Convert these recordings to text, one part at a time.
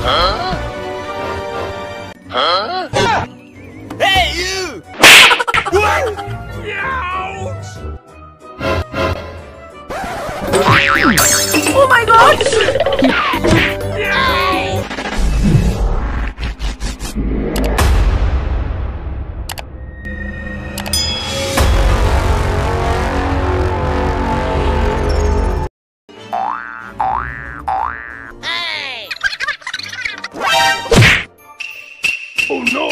Huh? Huh? Hey, you! Ouch! Oh my God! Oh no!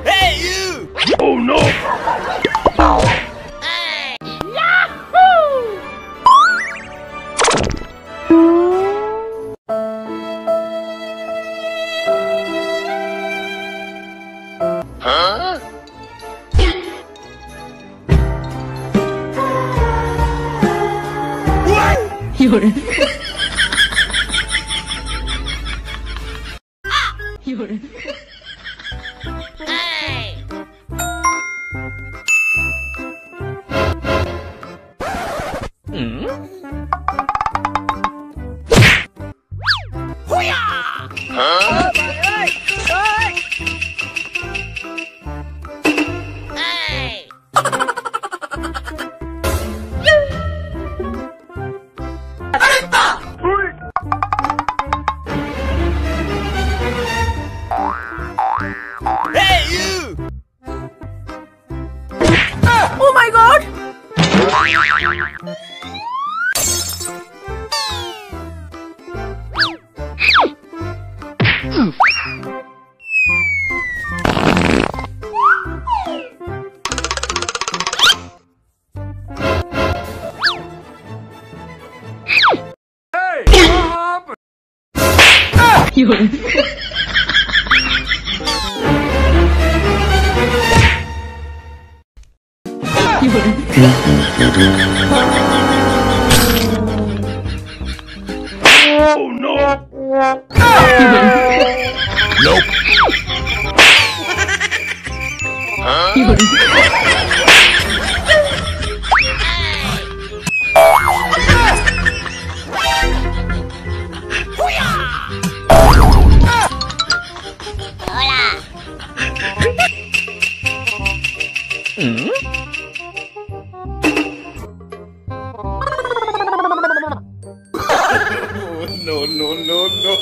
Hey you! Oh no! Hey. Yahoo! Huh? 有人，有人。嗯？会呀！啊！哎！Hey you! Oh my God! Hey! What happened? 有人。有人。Oh no! Nope. 有人。嗯？ No, no, no, no.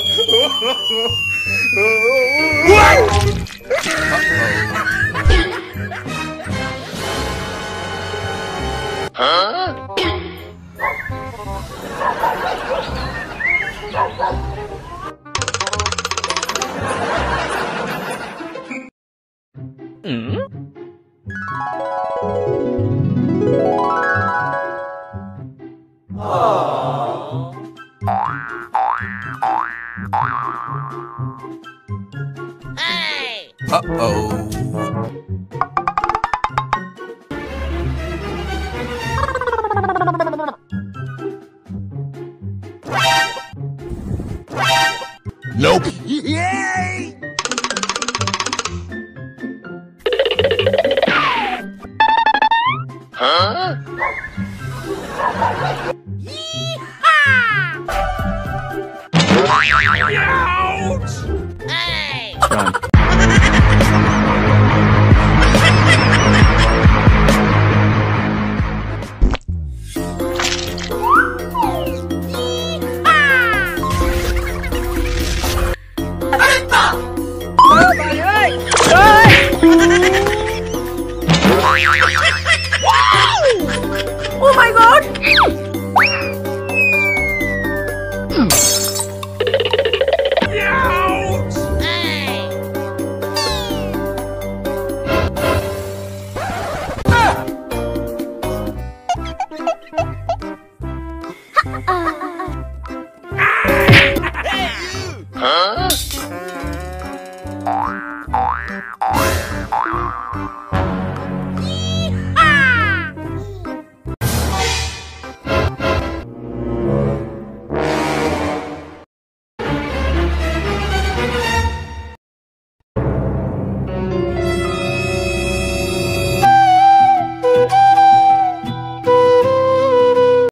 Huh? Hmm? Hey! Uh-oh. Nope. Yay! Huh? Yeehaw! Ouch! Hey! Run. Oh my God! Ouch! Hey! Huh?